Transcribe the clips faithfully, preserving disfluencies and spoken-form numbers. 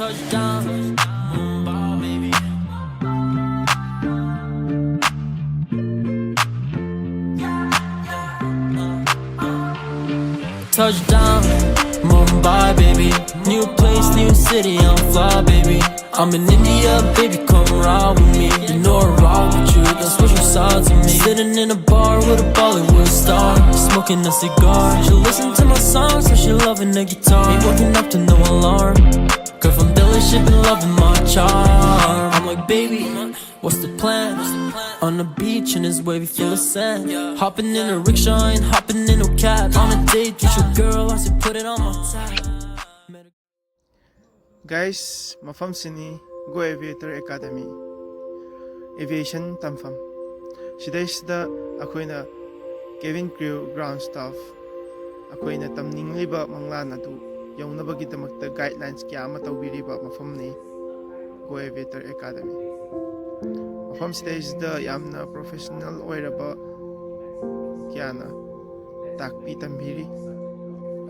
Touchdown, Mumbai, baby. Touchdown, Mumbai, baby. New place, new city, I'm fly, baby. I'm in India, baby, come ride with me. You know I rock with you, that's what you saw to me. Sitting in a bar with a Bollywood star, smoking a cigar. She listen to my songs, so she loving the guitar. Ain't woken up to no alarm. Girl from Delhi, she been loving my charm. I'm like, baby, what's the plan? On the beach in this wavy full of sand. Hopping in a rickshaw, ain't hopping in no cab. On a date with your girl, I said, put it on my tab. Guys, ꯃꯐꯝꯁꯤꯅꯤ Go Aviator Academy, aviation ꯇꯝꯐꯝ꯫ ꯁꯤꯗꯩꯁꯤꯗ ꯑꯩꯈꯣꯏꯅ cabin crew, ground staff, ꯑꯩꯈꯣꯏꯅ ꯇꯝꯅꯤꯡꯂꯤꯕ ꯃꯪꯂꯥꯟ ꯑꯗꯨ ꯌꯧꯅꯕꯒꯤꯗꯃꯛꯇ guidelines ꯀꯌꯥ ꯑꯃ ꯇꯧꯕꯤꯔꯤꯕ ꯃꯐꯝꯅꯤ Go Aviator Academy꯫ ꯃꯐꯝꯁꯤꯗꯩꯁꯤꯗ ꯌꯥꯝꯅ professional ꯑꯣꯏꯔꯕ ꯀꯌꯥꯅ ꯇꯥꯛꯄꯤ ꯇꯝꯕꯤꯔꯤ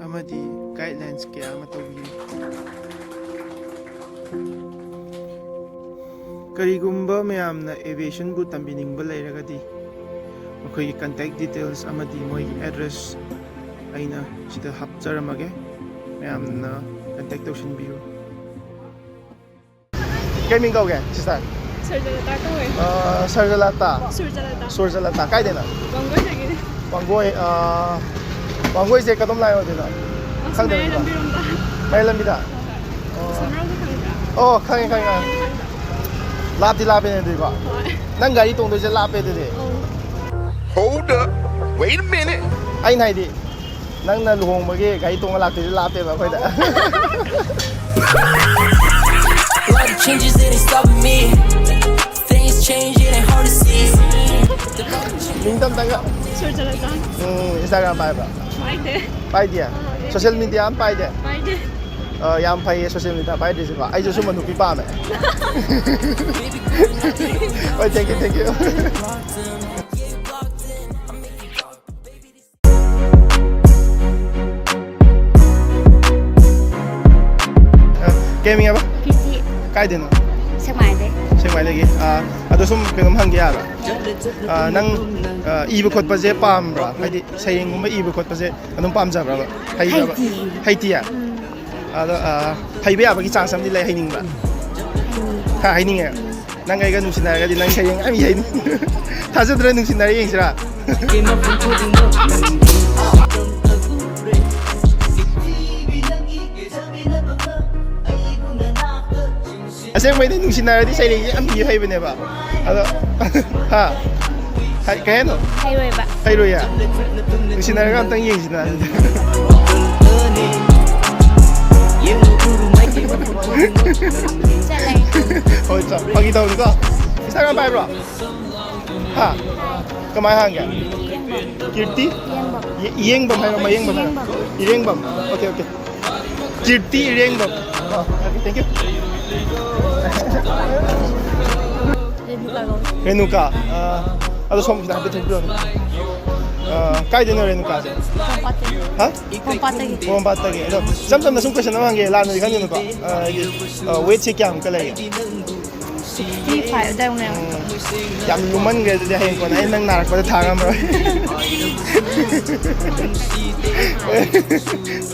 ꯑꯃꯗꯤ guidelines ꯀꯌꯥ ꯑꯃ ꯇꯧꯕꯤꯔꯤ꯫ ꯀꯔꯤꯒꯨꯝꯕ ꯃꯌꯥꯝꯅ aviationꯕꯨ ꯇꯝꯕꯤꯅꯤꯡꯕ ꯂꯩꯔꯒꯗꯤ, ꯃꯈꯣꯏꯒꯤ contact details ꯑꯃꯗꯤ ꯃꯣꯏꯒꯤ address ꯑꯩꯅ ꯁꯤꯗ ꯍꯥꯞꯆꯔꯝꯃꯒꯦ, ꯃꯌꯥꯝꯅ contact ꯇꯧꯁꯤꯟꯕꯤꯌꯨ꯫ ꯀꯩ ꯃꯤꯡ ꯀꯧꯒꯦ, sister? ꯁꯨꯔꯖꯂꯇꯥ ꯀꯧꯋꯦ꯫ ꯑꯥ, ꯁꯔꯖꯂꯇꯥ? ꯁꯨꯔꯖꯂꯇꯥ꯫ ꯁꯨꯔꯖꯂꯇꯥ, ꯀꯥꯏꯗꯩꯅꯣ? ꯋꯥꯡꯒꯣꯏꯗꯒꯤꯅꯦ꯫ ꯋꯥꯡꯒꯣꯏ, ꯑꯥ, ꯋꯥꯡꯒꯣꯏꯁꯦ ꯀꯗꯣꯝ ꯂꯥꯏ ꯑꯣꯏꯗꯣꯏꯅꯣ? ꯑꯁ, ꯈꯪꯗꯕꯅꯤꯀꯣ? ꯃꯌꯥꯏ ꯂꯝꯕꯤꯔꯣꯝꯗ꯫ ꯃꯌꯥꯏ ꯂꯝꯕꯤꯗ? ꯍꯣꯏ, ꯍꯣꯏ꯫ ꯑꯣ꯫ ꯁꯝꯔꯧꯗꯣ ꯈꯪꯕ꯭ꯔꯥ? ꯑꯣ, ꯈꯪꯉꯦ, ꯈꯪꯉꯦ, ꯈꯪꯉꯦ꯫ ꯈꯪꯕ꯭ꯔꯥ? ꯂꯥꯞꯇꯤ ꯂꯥꯞꯄꯦꯅꯦ ꯑꯗꯨꯗꯤꯀꯣ꯫ ꯍꯣꯏ꯫ ꯅꯪ ꯒꯥꯔꯤ ꯇꯣꯡꯗꯣꯏꯁꯦ ꯂꯥꯞꯄꯦ ꯑꯗꯨꯗꯤ꯫ ꯑꯧ꯫ Hold up. Wait a minute. ꯑꯩꯅ ꯍꯥꯏꯗꯤ, ꯅꯪꯅ ꯂꯨꯍꯣꯡꯕꯒꯤ ꯒꯥꯔꯤ ꯇꯣꯡꯉ ꯂꯥꯛꯇꯣꯏꯁꯦ ꯂꯥꯞꯄꯦꯕ ꯑꯩꯈꯣꯏꯗ꯫ A lot of changes, it ain't stopping me. Things change, it ain't hard to see. ꯃꯤꯡ ꯇꯝꯇꯪꯒ꯫ ꯁꯨꯔꯖꯂꯇꯥ꯫ ꯎꯝ, Instagram ꯄꯥꯏꯕ꯭ꯔꯥ? ꯄꯥꯏꯗꯦ꯫ ꯄꯥꯏꯗꯦ? ꯑꯥ, ꯑꯩ Social media ꯑꯃ ꯄꯥꯏꯗꯦ? ꯄꯥꯏꯗꯦ꯫ ꯑ, ꯌꯥꯝ ꯐꯩꯌꯦ social media ꯄꯥꯏꯗ꯭ꯔꯤꯁꯤꯀꯣ꯫ ꯑꯩꯁꯨ ꯁꯨꯝꯕ ꯅꯨꯄꯤ ꯄꯥꯝꯃꯦ꯫ ꯍꯣꯏ, thank you, thank you꯫ ꯀꯩ ꯃꯤꯡ ꯍꯥꯏꯕ? ꯀꯤꯔꯇꯤ꯫ ꯀꯥꯏꯗꯩꯅꯣ? ꯁꯦꯛꯃꯥꯏꯗꯩ꯫ ꯁꯦꯛꯃꯥꯏꯗꯒꯤ꯫ ꯑꯥ, ꯑꯗꯣ ꯁꯨꯝ ꯀꯩꯅꯣꯝ ꯍꯪꯒꯦ ꯌꯥꯕ꯭ꯔꯥ? ꯑꯥ, ꯅꯪ, ꯑꯥ, ꯏꯕ ꯈꯣꯠꯄꯁꯦ ꯄꯥꯝꯕ꯭ꯔꯥ? ꯍꯥꯏꯗꯤ ꯁꯩꯔꯦꯡꯒꯨꯝꯕ ꯏꯕ ꯈꯣꯠꯄꯁꯦ ꯑꯗꯨꯝ ꯄꯥꯝꯖꯕ꯭ꯔꯕ? ꯍꯩꯕ꯭ꯔꯕ? ꯍꯩꯇꯤꯌꯦ꯫ ꯍꯩꯇꯤꯌꯦ? ꯑꯗꯣ, ꯑꯥ, ꯍꯩꯕ ꯌꯥꯕꯒꯤ ꯆꯥꯟꯁ ꯑꯃꯗꯤ ꯂꯩ, ꯍꯩꯅꯤꯡꯕ꯭ꯔꯥ? ꯍꯥ, ꯍꯩꯅꯤꯡꯉꯦ? ꯅꯪ ꯑꯩꯒ ꯅꯨꯡꯁꯤꯅꯔꯒꯗꯤ ꯅꯪ ꯁꯩꯔꯦꯡ ꯌꯥꯝ ꯏ ꯍꯩꯅꯤ꯫ ꯊꯥꯖꯗ꯭ꯔ ꯅꯨꯡꯁꯤꯅꯔ ꯌꯦꯡꯁꯤꯔꯥ? ꯑꯁꯦꯡꯕꯩꯗꯤ ꯅꯨꯡꯁꯤꯅꯔꯗꯤ ꯁꯩꯔꯦꯡꯁꯦ ꯌꯥꯝ ꯏ ꯍꯩꯕꯅꯦꯕ꯫ ꯑꯗꯣ, ꯍꯥ? ꯍꯥꯏ, ꯀꯩ ꯍꯥꯏꯅꯣ? ꯍꯩꯔꯣꯏꯕ꯫ ꯍꯩꯔꯣꯏꯌꯦ? ꯅꯨꯡꯁꯤꯅꯔꯒ ꯑꯝꯇꯪ ꯌꯦꯡꯁꯤꯗꯅ ꯑꯗꯨꯗꯤ꯫ ꯆꯠꯂꯦ꯫ ꯍꯣꯏ, ꯆꯣ꯫ ꯐꯥꯒꯤ ꯇꯧꯅꯤꯀꯣ꯫ ꯏꯟꯁꯇꯥꯒ꯭ꯔꯥꯝ ꯄꯥꯏꯕ꯭ꯔꯣ? ꯍꯥ? ꯀꯃꯥꯏ ꯍꯥꯡꯒꯦ? ꯀꯤꯔꯇꯤ? ꯌꯦꯡꯕꯝ꯫ ꯌꯦ-, ꯌꯦꯡꯕꯝ ꯍꯥꯏꯔꯣ, ꯃꯌꯦꯡꯕꯝ ꯍꯥꯏꯔꯣ? Irengbam. Okay, okay. Kirti Irengbam. Ah, okay, thank you꯫ Renuka. ꯑꯥ, ꯑꯗꯣ ꯁꯣꯝꯁꯤꯗ ꯍꯥꯏꯐꯦꯠ ꯊꯣꯛꯄꯤꯔꯣꯅꯦ꯫ ꯑꯥ, ꯀꯥꯏꯗꯩꯅꯣ ꯔꯦꯅꯨꯀꯥꯁꯦ? ꯍꯥ? ꯄꯣꯔꯣꯝꯄꯥꯠꯇꯒꯤ꯫ ꯑꯗꯣ ꯏꯆꯝ ꯆꯝꯅ ꯁꯨꯝ ꯀꯣꯏꯁꯟ ꯑꯃ ꯍꯪꯒꯦ, ꯂꯥꯟꯅꯗꯤ ꯈꯟꯒꯅꯨꯀꯣ꯫ ꯑꯥ, ꯍꯥꯏꯗꯤ, ꯑꯥ, ꯋꯦꯠꯁꯦ ꯀꯌꯥꯃꯨꯛꯀ ꯂꯩꯒꯦ? ꯐꯤꯐꯇꯤ ꯐꯥꯏꯚ ꯑꯗꯥꯏꯃꯨꯛ ꯂꯩꯔꯝꯒꯅꯤ꯫ ꯎꯝ, ꯌꯥꯝ ꯂꯨꯝꯃꯟꯈ꯭ꯔꯦ ꯑꯗꯨꯗꯤ, ꯍꯌꯦꯡ ꯀꯣꯟꯅ ꯑꯩ ꯅꯪ ꯅꯥꯔꯛꯄꯗ ꯊꯥꯡ ꯉꯝꯃꯔꯣꯏ꯫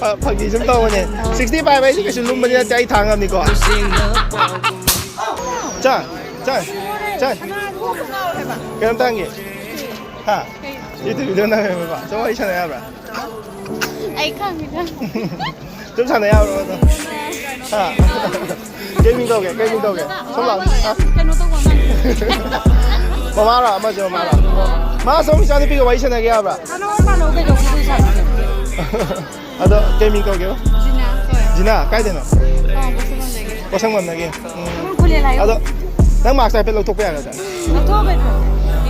ꯐ-, ꯐꯥꯒꯤ ꯁꯨꯝ ꯇꯧꯕꯅꯦ꯫ ꯁꯤꯛꯁꯇꯤ ꯐꯥꯏꯚ ꯍꯥꯏꯁꯤ ꯀꯩꯁꯨ ꯂꯨꯝꯕꯗꯤ ꯅꯠꯇꯦ, ꯑꯩ ꯊꯥꯡ ꯉꯝꯅꯤꯀꯣ꯫ ꯆꯥ, ꯆꯥ, ꯆꯥ꯫ ꯀꯩꯅꯣꯝꯇ ꯍꯪꯒꯦ꯫ ꯍꯥ? ꯌꯨꯇ꯭ꯌꯨꯕ ꯚꯤꯗꯤꯑꯣ ꯅꯝꯃꯦꯕꯀꯣ꯫ ꯁꯨꯝ ꯋꯥꯔꯤ ꯁꯥꯟꯅ ꯌꯥꯕ꯭ꯔꯥ? ꯑꯩ ꯈꯪꯉꯦ, ꯈꯪꯉꯦ꯫ ꯁꯨꯝ ꯁꯥꯟꯅ ꯌꯥꯕ꯭ꯔꯣ ꯑꯗꯣ? ꯍꯥ? ꯀꯩ ꯃꯤꯡ ꯀꯧꯒꯦ? ꯀꯩ ꯃꯤꯡ ꯀꯧꯒꯦ? ꯁꯣꯝ ꯂꯥꯛꯑꯣ꯫ ꯑꯥ꯫ ꯀꯩꯅꯣ ꯇꯧꯕ ꯑꯉꯥꯡ꯫ ꯃꯃꯥꯔꯣ? ꯑꯃꯁꯦ ꯃꯃꯥꯔꯣ? ꯃꯥ ꯁꯣꯝ ꯏꯆꯥ ꯅꯨꯄꯤꯒ ꯋꯥꯔꯤ ꯁꯥꯟꯅꯒꯦ ꯍꯥꯏꯕ꯭ꯔꯥ? ꯁꯥꯟꯅꯧ, ꯁꯥꯟꯅꯧ, ꯀꯩꯗꯧꯕ ꯁꯥꯟꯅꯧ? ꯑꯗꯣ ꯀꯩ ꯃꯤꯡ ꯀꯧꯒꯦꯕ? ꯖꯤꯅꯥ ꯀꯧꯋꯦ꯫ ꯖꯤꯅꯥ, ꯀꯥꯏꯗꯩꯅꯣ? ꯑꯥ, ꯄꯣꯠꯁꯪꯕꯝꯗꯒꯤ꯫ ꯄꯣꯠꯁꯪꯕꯝꯗꯒꯤ? ꯎꯝ꯫ ꯅꯪ ꯈꯨꯂꯦꯟ ꯍꯥꯏꯌꯣ꯫ ꯑꯗꯣ ꯅꯪ ꯃꯥꯛꯁ ꯍꯥꯏꯐꯦꯠ ꯂꯧꯊꯣꯛꯄ ꯌꯥꯒꯗ꯭ꯔꯥ? ꯂꯧꯊꯣꯛꯑꯣ ꯀꯩꯅꯣ꯫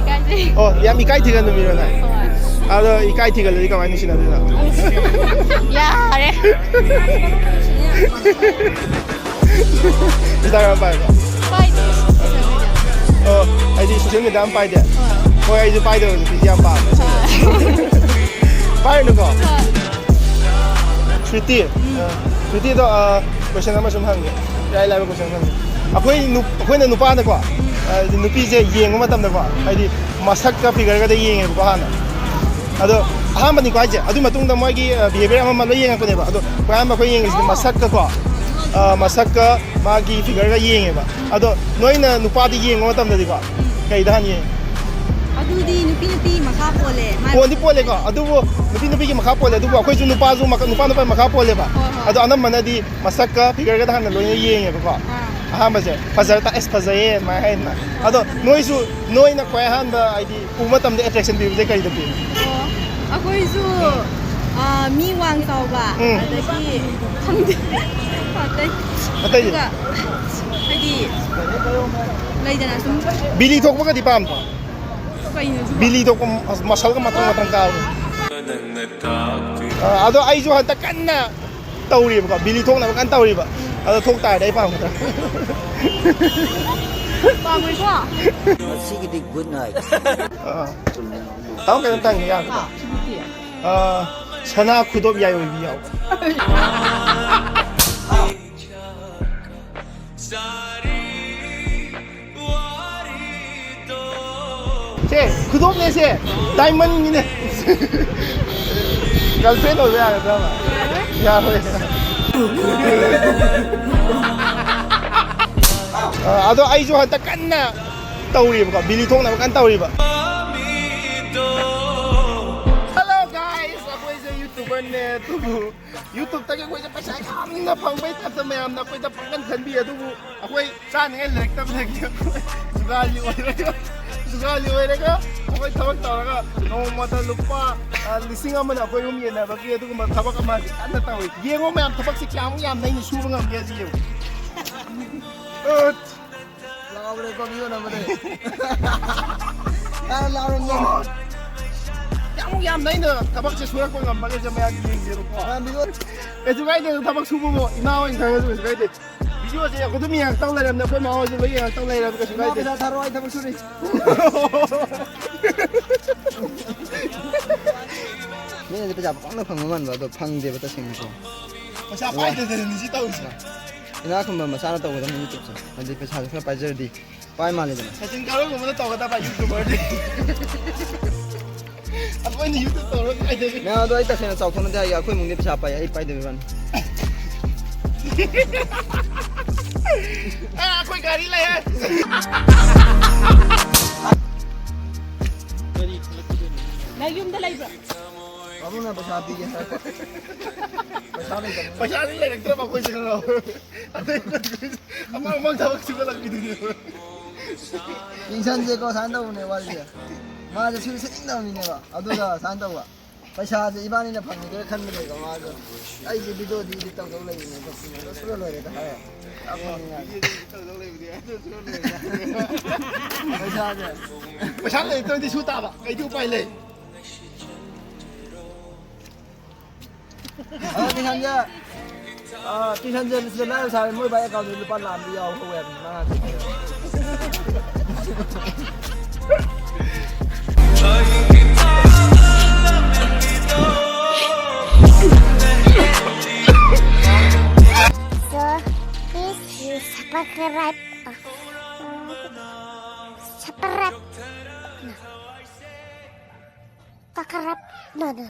ꯏꯀꯥꯏꯖꯩ꯫ ꯑꯣ, ꯌꯥꯝ ꯏꯀꯥꯏ ꯊꯤꯒꯟꯕ ꯃꯤꯔꯣ ꯅꯪ? ꯍꯣꯏ꯫ ꯑꯗꯣ ꯏꯀꯥꯏ ꯊꯤꯒꯜꯂꯗꯤ ꯀꯃꯥꯏꯅ ꯅꯨꯡꯁꯤꯅꯗꯣꯏꯅꯣ? ꯌꯥꯔꯦ꯫ ꯏꯟꯁꯇꯥꯒ꯭ꯔꯥꯝ ꯄꯥꯏꯕ꯭ꯔꯣ? ꯄꯥꯏꯗꯦ꯫ ꯑꯣ, ꯍꯥꯏꯗꯤ ꯁꯣꯁꯦꯜ ꯃꯦꯗꯤꯌꯥ ꯑꯃ ꯄꯥꯏꯗꯦ? ꯍꯣꯏ, ꯑꯩꯁꯨ ꯄꯥꯏꯗꯕ ꯅꯨꯄꯤꯁꯦ ꯌꯥꯝ ꯄꯥꯝꯃꯦ꯫ ꯄꯥꯏꯔꯨꯅꯨꯀꯣ꯫ ꯁ꯭ꯋꯤꯇꯤ꯫ ꯁ꯭ꯋꯤꯇꯤꯗꯣ, ꯑ, ꯀꯣꯏꯁꯟ ꯑꯃ ꯁꯨꯝ ꯍꯪꯒꯦ꯫ ꯏꯔꯥꯏ ꯂꯥꯏꯕ ꯀꯣꯏꯁꯟ ꯍꯪꯒꯦ꯫ ꯑꯩꯈꯣꯏ ꯅꯨ-, ꯑꯩꯈꯣꯏꯅ ꯅꯨꯄꯥꯅꯀꯣ, ꯍꯥꯏꯗꯤ ꯅꯨꯄꯤꯁꯦ ꯌꯦꯡꯕ ꯃꯇꯝꯗꯀꯣ, ꯍꯥꯏꯗꯤ ꯃꯁꯛꯀ ꯐꯤꯒꯔꯒꯗ ꯌꯦꯡꯉꯦꯕꯀꯣ ꯍꯥꯟꯅ꯫ ꯑꯗꯣ ꯑꯍꯥꯟꯕꯅꯤꯀꯣ ꯍꯥꯏꯁꯦ, ꯑꯗꯨꯒꯤ ꯃꯇꯨꯡꯗ ꯃꯣꯏꯒꯤ ꯕꯤꯍꯦꯕꯤꯌꯔ ꯑꯃ ꯑꯃ ꯂꯣꯏ ꯌꯦꯡꯉꯛꯄꯅꯦꯕ꯫ ꯑꯗꯣ ꯑꯩꯈꯣꯏ ꯑꯍꯥꯟꯕ ꯑꯩꯈꯣꯏ ꯌꯦꯡꯉꯤꯁꯤꯗꯤ ꯃꯁꯛꯀꯀꯣ, ꯑ, ꯃꯁꯛꯀ ꯃꯥꯒꯤ ꯐꯤꯒꯔꯒ ꯌꯦꯡꯉꯦꯕ꯫ ꯑꯗꯣ ꯅꯣꯏꯅ ꯅꯨꯄꯥꯗꯤ ꯌꯦꯡꯕ ꯃꯇꯝꯗꯗꯤꯀꯣ, ꯀꯩꯗ ꯍꯥꯟꯅ ꯌꯦꯡꯉꯤ? ꯑꯗꯨꯗꯤ ꯅꯨꯄꯤ ꯅꯨꯄꯤ ꯃꯈꯥ ꯄꯣꯜꯂꯦ꯫ ꯃꯥꯏ ꯄꯣꯟꯗꯤ ꯄꯣꯜꯂꯦꯀꯣ, ꯑꯗꯨꯕꯨ ꯅꯨꯄꯤ ꯅꯨꯄꯤꯒꯤ ꯃꯈꯥ ꯄꯣꯜꯂꯦ꯫ ꯑꯗꯨꯕꯨ ꯑꯩꯈꯣꯏꯁꯨ ꯅꯨꯄꯥꯁꯨ ꯃꯈ-, ꯅꯨꯄꯥ ꯅꯨꯄꯥꯒꯤ ꯃꯈꯥ ꯄꯣꯜꯂꯦꯕ꯫ ꯍꯣꯏ, ꯍꯣꯏ꯫ ꯑꯗꯣ ꯑꯅꯝꯕꯅꯗꯤ ꯃꯁꯛꯀ ꯐꯤꯒꯔꯒꯗ ꯍꯥꯟꯅ ꯂꯣꯏꯅ ꯌꯦꯡꯉꯦꯕꯀꯣ꯫ ꯑꯥ꯫ ꯑꯍꯥꯟꯕꯁꯦ ꯐꯖꯔ ꯇꯥ-, ꯑꯁ, ꯐꯖꯩꯌꯦ ꯑꯗꯨꯃꯥꯏꯅ ꯍꯥꯏꯗꯅ꯫ ꯑꯗꯣ ꯅꯣꯏꯁꯨ, ꯅꯣꯏꯅ ꯈ꯭ꯋꯥꯏ ꯑꯍꯥꯟꯕ ꯍꯥꯏꯗꯤ ꯎꯕ ꯃꯇꯝꯗ ꯑꯦꯇ꯭ꯔꯦꯛꯁꯟ ꯄꯤꯕꯁꯦ ꯀꯔꯤꯗ ꯄꯤ? ꯑꯣ, ꯑꯩꯈꯣꯏꯁꯨ, ꯑꯥ, ꯃꯤ ꯋꯥꯡ ꯆꯥꯎꯕ, ꯎꯝ꯫ ꯑꯗꯒꯤ ꯈꯪꯗꯦ꯫ ꯑꯇꯩ꯫ ꯑꯇꯩꯗꯤ? ꯑꯗꯨꯒ ꯍꯥꯏꯗꯤ ꯂꯩꯗꯅ ꯁꯨꯝ꯫ ꯕꯤꯂꯤ ꯊꯣꯛꯄꯒꯗꯤ ꯄꯥꯝꯗ꯭ꯔꯣ? ꯀꯩꯅꯣ ꯑꯗꯨꯕꯣ? ꯕꯤꯂꯤ ꯊꯣꯛꯄ ꯃꯁꯜꯒ ꯃꯇꯪ ꯃꯇꯪ ꯀꯥꯕꯗꯣ꯫ ꯑꯥ, ꯑꯗꯣ ꯑꯩꯁꯨ ꯍꯟꯗꯛ ꯀꯟꯅ ꯇꯧꯔꯤꯕꯀꯣ, ꯕꯤꯂꯤ ꯊꯣꯛꯅꯕ ꯀꯟꯅ ꯇꯧꯔꯤꯕ꯫ ꯑꯗꯣ ꯊꯣꯛ ꯇꯥꯔꯗꯤ ꯑꯩ ꯄꯥꯝꯒꯗ꯭ꯔꯥ? ꯄꯥꯝꯃꯣꯏꯀꯣ? ꯉꯁꯤꯒꯤꯗꯤ ꯒꯨꯗ ꯅꯥꯏꯠ꯫ ꯑꯥ꯫ ꯇꯥꯃꯣ ꯀꯩꯅꯣꯝꯇ ꯍꯪꯒꯦ ꯌꯥꯒꯗ꯭ꯔꯥ? ꯑꯥ, ꯁꯅꯥ ꯈꯨꯗꯣꯞ ꯌꯥꯏ ꯑꯣꯏꯕꯤ ꯌꯥꯎꯕ꯭ꯔꯥ? ꯁꯦ, ꯈꯨꯗꯣꯞꯅꯦ ꯁꯦ, ꯗꯥꯏꯃꯟꯒꯤꯅꯦ꯫ ꯒꯔꯜꯐ꯭ꯔꯦꯟ ꯑꯣꯏꯕ ꯌꯥꯒꯗ꯭ꯔꯕ? ꯌꯥꯔꯣꯏ꯫ ꯑ, ꯑꯗꯣ ꯑꯩꯁꯨ ꯍꯟꯗꯛ ꯀꯟꯅ ꯇꯧꯔꯤꯕꯀꯣ, ꯕꯤꯂꯤ ꯊꯣꯛꯅꯕ ꯀꯟꯅ ꯇꯧꯔꯤꯕ꯫ Hello guys, ꯑꯩꯈꯣꯏꯁꯦ YouTuberꯅꯦ, ꯑꯗꯨꯕꯨ YouTubeꯇꯒꯤ ꯑꯩꯈꯣꯏꯁꯦ ꯄꯩꯁꯥ ꯌꯥꯝꯅ ꯐꯪꯕꯩ ꯇꯥꯏꯞꯇ ꯃꯌꯥꯝꯅ ꯑꯩꯈꯣꯏꯗ ꯄꯪꯈꯟ ꯈꯟꯕꯤ, ꯑꯗꯨꯕꯨ ꯑꯩꯈꯣꯏ ꯆꯥꯅꯤꯡꯉꯥꯏ ꯂꯩꯔꯛꯇꯕꯗꯒꯤ ꯑꯩꯈꯣꯏ ꯖꯨꯒꯥꯂꯤ ꯑꯣꯏꯔꯒ, ꯖꯨꯒꯥꯂꯤ ꯑꯣꯏꯔꯒ ꯑꯩꯈꯣꯏ ꯊꯕꯛ ꯇꯧꯔꯒ ꯅꯣꯡꯃꯗ ꯂꯨꯄꯥ, ꯑ, ꯂꯤꯁꯤꯡ ꯑꯃꯅ ꯑꯩꯈꯣꯏ ꯑꯍꯨꯝ ꯌꯦꯟꯅꯕꯒꯤ ꯑꯗꯨꯒꯨꯝꯕ ꯊꯕꯛ ꯑꯃ ꯍꯧꯖꯤꯛ ꯀꯟꯅ ꯇꯧꯔꯤ꯫ ꯌꯦꯡꯉꯣ ꯃꯌꯥꯝ, ꯊꯕꯛꯁꯦ ꯀꯌꯥꯃꯨꯛ ꯌꯥꯝꯅ ꯑꯩꯅ ꯁꯨꯕ ꯉꯝꯒꯦ ꯁꯤ ꯌꯦꯡꯉꯨ꯫ ꯑꯠ! ꯂꯥꯎꯔꯦꯀꯣ, ꯃꯤꯑꯣꯟ ꯑꯃꯗꯤ꯫ ꯇꯥꯔ ꯂꯥꯎꯔꯝꯅꯤ꯫ ꯀꯌꯥꯃꯨꯛ ꯌꯥꯝꯅ ꯑꯩꯅ ꯊꯕꯛꯁꯦ ꯁꯨꯔꯛꯄ ꯉꯝꯕꯒꯦꯁꯦ ꯃꯌꯥꯝ ꯌꯦꯡꯒꯦꯕꯀꯣ꯫ ꯃꯌꯥꯝ ꯃꯤꯑꯣꯟ ꯀꯩꯁꯨ ꯀꯥꯏꯗꯦ, ꯊꯕꯛ ꯁꯨꯕꯕꯨ ꯏꯃꯥ ꯍꯣꯏꯅ ꯈꯪꯉꯁꯨ ꯀꯩꯁꯨ ꯀꯥꯏꯗꯦ꯫ ꯚꯤꯗꯤꯑꯣꯁꯦ ꯑꯗꯨꯝ ꯌꯦꯡꯉꯛꯇꯧ ꯂꯩꯔꯕꯅꯦ, ꯑꯩꯈꯣꯏ ꯃꯥ ꯍꯣꯏꯁꯨ ꯂꯣꯏ ꯌꯦꯡꯉꯛꯇꯧ ꯂꯩꯔꯕꯅꯦ, ꯀꯩꯁꯨ ꯏꯃꯥ ꯀꯥꯏꯗꯦ꯫ ꯄꯩꯁꯥ ꯊꯥꯔꯛꯑꯣ, ꯑꯩ ꯊꯕꯛ ꯁꯨꯔꯤ꯫ ꯃꯤꯅꯗꯤ ꯄꯩꯁꯥ ꯄꯪꯐꯪꯗ ꯐꯪꯕ ꯃꯥꯟꯕ, ꯑꯗꯣ ꯐꯪꯗꯦꯕ ꯇꯁꯦꯡꯅꯀꯣ꯫ ꯄꯩꯁꯥ ꯄꯥꯏꯗꯗꯅꯅꯤ ꯁꯤ ꯇꯧꯔꯤꯁꯦ꯫ ꯏꯅꯥꯛ ꯈꯨꯟꯕ ꯃꯆꯥꯅ ꯇꯧꯒꯗꯕꯅꯤ YouTube ꯁꯦ꯫ ꯍꯥꯏꯗꯤ ꯄꯩꯁꯥꯁꯨ ꯈꯔ ꯄꯥꯏꯖꯔꯗꯤ ꯄꯥꯏ ꯃꯥꯜꯂꯦꯗꯅ꯫ ꯁꯆꯤꯟ ꯀꯥꯔꯣꯏꯒꯨꯝꯕꯅ ꯇꯧꯒꯗꯕ YouTuberꯗꯤ꯫ ꯑꯩꯈꯣꯏꯅ YouTube ꯇꯧꯔꯒ ꯀꯥꯏꯗꯒꯤ꯫ ꯃꯌꯥꯝ ꯑꯗꯣ ꯑꯩ ꯇꯁꯦꯡꯅ ꯆꯥꯎꯊꯣꯛꯅꯗꯤ ꯍꯥꯏꯒꯦ, ꯑꯩꯈꯣꯏ ꯏꯃꯨꯡꯗꯤ ꯄꯩꯁꯥ ꯄꯥꯏ, ꯑꯩ ꯄꯥꯏꯗꯕꯩ ꯋꯥꯅꯤ꯫ ꯑꯦ, ꯑꯩꯈꯣꯏ ꯒꯥꯔꯤ ꯂꯩꯍꯦ꯫ ꯅꯪ ꯌꯨꯝꯗ ꯂꯩꯕ꯭ꯔꯣ? ꯄꯥꯕꯨꯡꯅ ꯄꯩꯁꯥ ꯄꯤꯒꯦ ꯍꯥꯏꯔꯛꯄ꯫ ꯄꯩꯁꯥ ꯂꯩꯇꯕꯅꯤꯅ꯫ ꯄꯩꯁꯥꯗꯤ ꯂꯩꯔꯛꯇ꯭ꯔꯕ ꯑꯩꯈꯣꯏꯁꯦ ꯈꯪꯉꯕ? ꯑꯗꯩ ꯑꯃꯥꯡ ꯑꯃꯥꯡ ꯊꯕꯛ ꯁꯨꯒꯠꯂꯛꯄꯤꯗꯨꯅꯦꯕ꯫ ꯌꯦꯡꯁꯟꯁꯦꯀꯣ, ꯁꯨꯃꯥꯏꯅ ꯇꯧꯕꯅꯦ ꯋꯥꯔꯤꯁꯦ꯫ ꯃꯥꯁꯦ ꯁꯨ ꯁꯦꯝꯅꯤꯡꯗꯕꯅꯤꯅꯦꯕ꯫ ꯑꯗꯨꯒ ꯁꯨꯃꯥꯏꯅ ꯇꯧꯕ꯫ ꯄꯩꯁꯥꯁꯦ ꯏꯕꯥꯅꯤꯅ ꯐꯪꯈꯤꯗꯣꯏꯔꯥ ꯈꯟꯕꯅꯦꯕ ꯃꯥꯁꯨ꯫ ꯑꯩꯁꯦ videoꯗꯤ edit ꯇꯧꯗꯧ ꯂꯩꯕꯅꯦ, ꯈꯣꯠꯄꯅꯦ, ꯁꯨꯔ ꯂꯣꯏꯔꯦꯗ ꯍꯥꯏꯔꯦ꯫ ꯌꯥꯝ ꯐꯪꯅꯤꯡꯉꯥꯏ꯫ ꯄꯩꯁꯥꯁꯦ꯫ ꯄꯩꯁꯥ ꯂꯩꯇ꯭ꯔꯗꯤ ꯁꯨ ꯇꯥꯕ꯫ ꯀꯩꯗꯤ ꯎꯄꯥꯏ ꯂꯩ? ꯑꯗꯣ ꯇꯨꯏꯁꯟꯁꯦ, ꯑꯥ, ꯇꯨꯏꯁꯟꯁꯦ ꯁꯤꯗ ꯂꯥꯏꯔ ꯁꯥꯔꯦ, ꯃꯣꯏ ꯕꯥꯏ accountꯗ ꯂꯨꯄꯥ ꯂꯥꯛ ꯑꯃꯗꯤ ꯌꯥꯎꯍꯧꯋꯦ ꯍꯥꯏꯕꯅꯤ ꯃꯥ ꯍꯥꯏꯁꯦ꯫ So, please subscribe. Subscribe. Subscribe. No, no.